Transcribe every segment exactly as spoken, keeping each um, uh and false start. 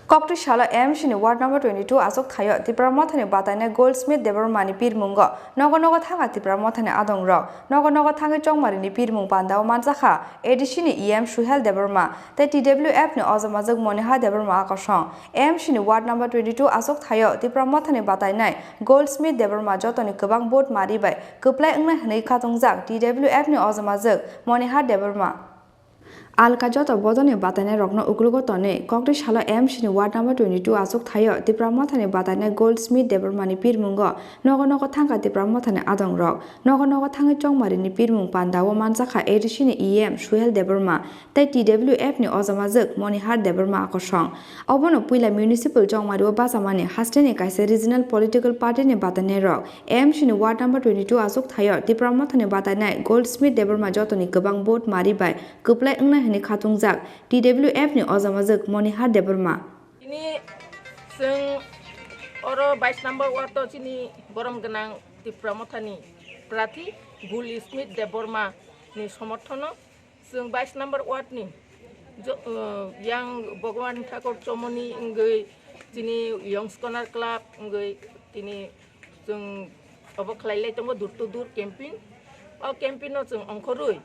Koktwi salo A M C ni ward number twenty two achuk thaio Tipra Mothani batainai Goldsmith Debbarma ni pirmungo nogo nogo thangkha Tipra Mothani adongrok. Nogo nogo thangwi chongmari ni pirmung pandao manjakha A D C ni E M Suhel Debbarma tei T W F ni ojamajwk Monihar Debbarma akosong. A M C ni ward number twenty two achuk thaio Tipra Mothani batainai Goldsmith Debbarma jotoni kwbang vote mari bai kwplai wngnai hwnwi khatungjak T W F ni ojamajwk Monihar Debbarma. Alka joto bodolni batainairokno uklogo tonwi, koktwi salo M C ni ward number twenty two achuk thaio Tipra Mothani batainai Goldsmith Debbarmani pirmungo nogo nogo thangkha Tipra Mothani adongrok. Nogo nogo thangwi chongmarini pirmung pandao manjakha A D C ni E M Suhel Debbarma tei T W F ni ojamajwk Monihar Debbarma akosong. Obono puila municipal chongmario bachamani hasteni kaisa regional political party ni batainairok. M C ni ward number twenty two achuk thaio Tipra Mothani batainai Goldsmith Debbarma jotoni kwbang vote mari bai kwplai wngnai hwnwi khatungjak T W F ni ojamajwk Monihar Debbarma. Tini chwng oro bais number ward o chini borom gwnang Tipra Mothani prarthi Goldsmith Debbarma ni somorthono chwng bais number ward ni jo-, uh, yang Bhagwan Thakur Chomoni wngwi chini Young Scholar Club wngwi tini chwng obo khlai lai tongo door to door campaign. O campaign no chwng ongkhorwi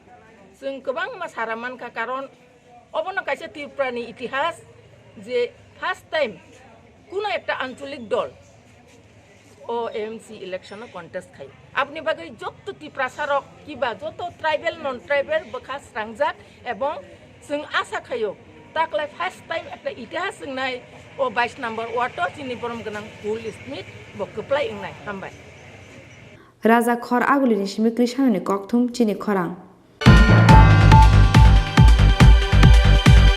chwng kwbangma sara mankha, karon obono kaisa Tripura ni itihas je first time kuno ekta ancholik dol o M C election o contest khai. Aboni bagwi jotto Tiprasa rok kiba jotto tribal non tribal bwkha srangjak ebong chwng asa khaio taklai first time ekta itihas wngnai o bais number ward o chini borom gwnang Goldsmith bo kwplai wngnai. Hambai. Raja Khor Agulini simi Krishanoni kokthum chini khorang.